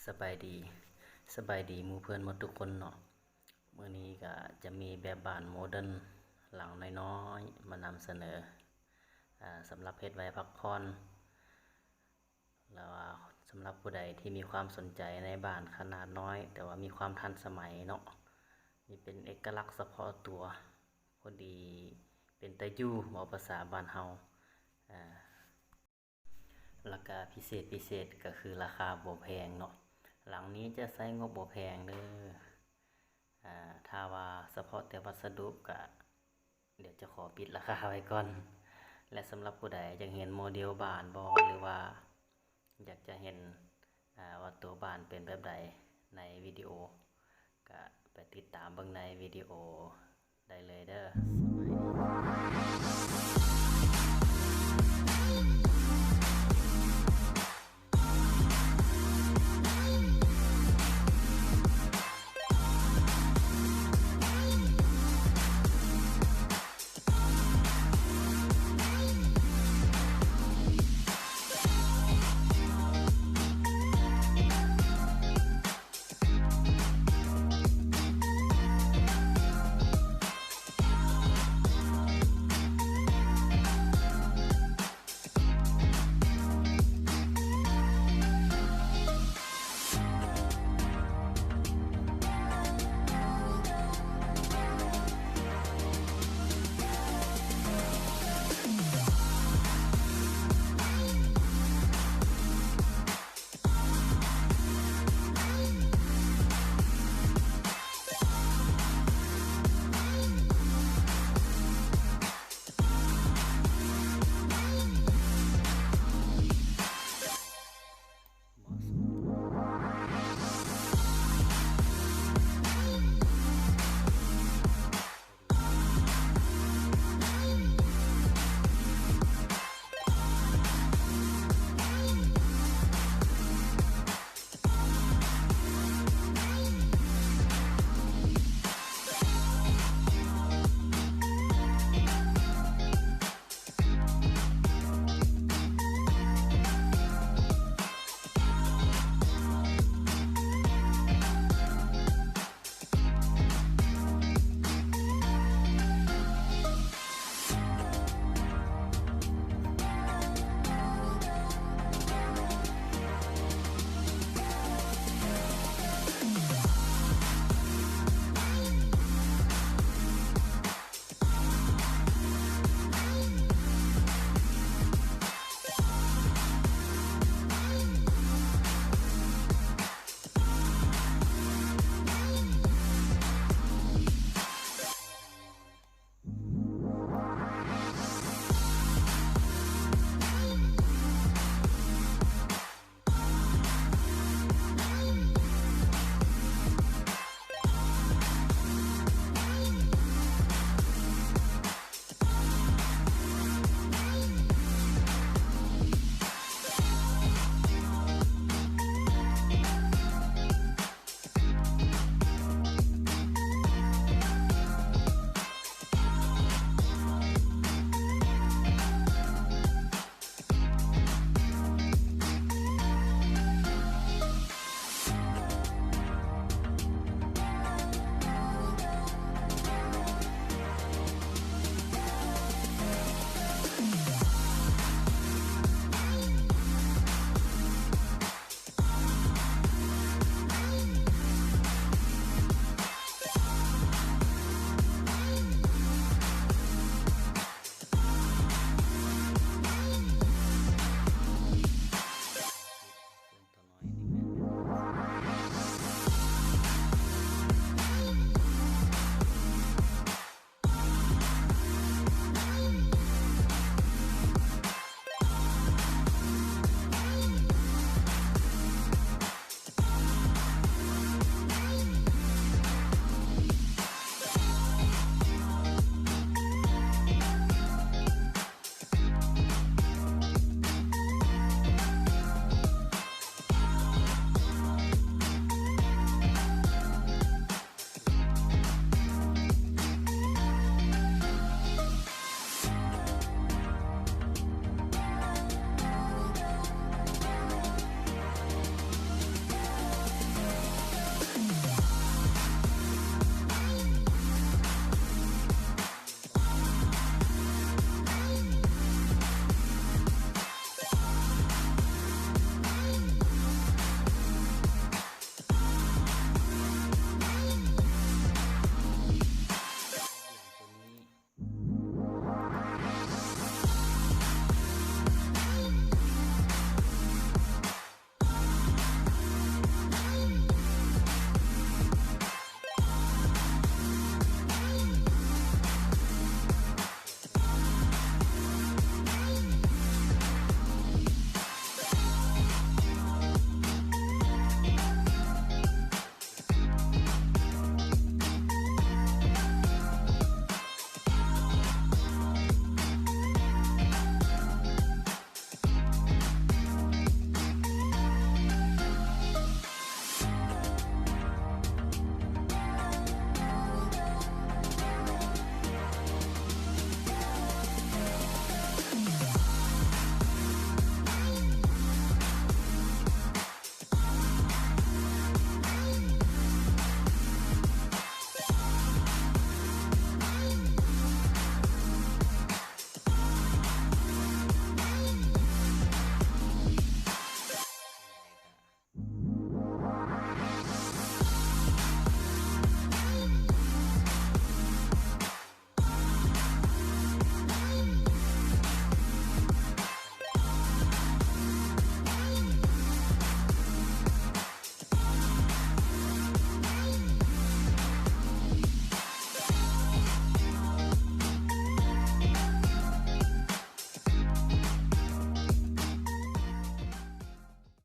ສະບາຍດີ ສະບາຍດີໝູ່ເພື່ອນໝົດທຸກຄົນເນາະ. ມື້ນີ້ກະຈະມີແບບບ້ານໂມເດີນຫຼັງນ້ອຍໆມານຳສະເໜີ ອາ ສຳລັບເຮັດໄວ້ພັກຜ່ອນ ແລ້ວວ່າສຳລັບຜູ້ໃດທີ່ມີຄວາມສົນໃຈໃນບ້ານຂະໜາດນ້ອຍ ແຕ່ວ່າມີຄວາມທັນສະໄໝເນາະ ມີເປັນເອກະລັກສະເພາະຕົວ ພໍດີເປັນຕາຢູ່ ເວົ້າພາສາບ້ານເຮົາ ອາ ແລ້ວກະພິເສດ ພິເສດກະຄືລາຄາບໍ່ແພງເນາະ. ຫຼັງນີ້ຈະໃຊ້ງົບບໍ່ແພງເດີ ອາ ຖ້າວ່າສະເພາະແຕ່ວັດສະດຸກະ ດຽວຈະຂໍປິດລາຄາໄວ້ກ່ອນ ແລະ ສຳລັບຜູ້ໃດຢາກເຫັນໂມເດວບ້ານບໍ່ ຫຼືວ່າຢາກຈະເຫັນ ອາ ວ່າຕົວບ້ານເປັນແບບໃດໃນວິດີໂອ ກະໄປຕິດຕາມເບິ່ງໃນວິດີໂອໄດ້ເລີຍເດີ. ສະບາຍດີ.